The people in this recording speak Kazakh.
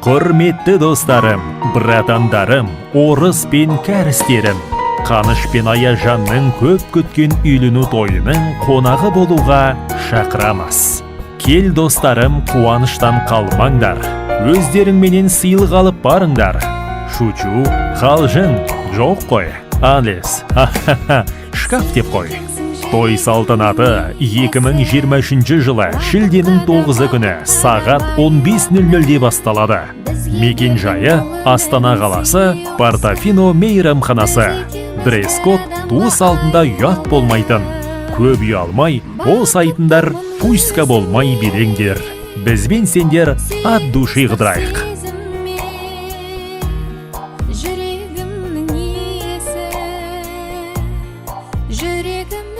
Құрметті достарым, братандарым, орыс пен кәрістерім, Қаныш пен Аяжанның көп күткен үйлену тойының қонағы болуға шақырамыз. Кел, достарым, қуаныштан қалмаңдар. Өздеріңменен сыйлық алып барыңдар. Шучу, қалжың, жоқ қой. Алес, ха-ха-ха, шкаф деп қой. Той салтанаты 2023 жылы шілденің 9 күні сағат 15.00-де басталады. Мекен жайы: Астана қаласы, Портофино мейрамханасы. Дресс-код: туыс алдында ұят болмайтын. Көп ұялмай, бос айтыңдар, пуська болмай билеңдер. Бізбен сендер от души қыдырайық. Жүрегімнің иесі, жүрегімнің.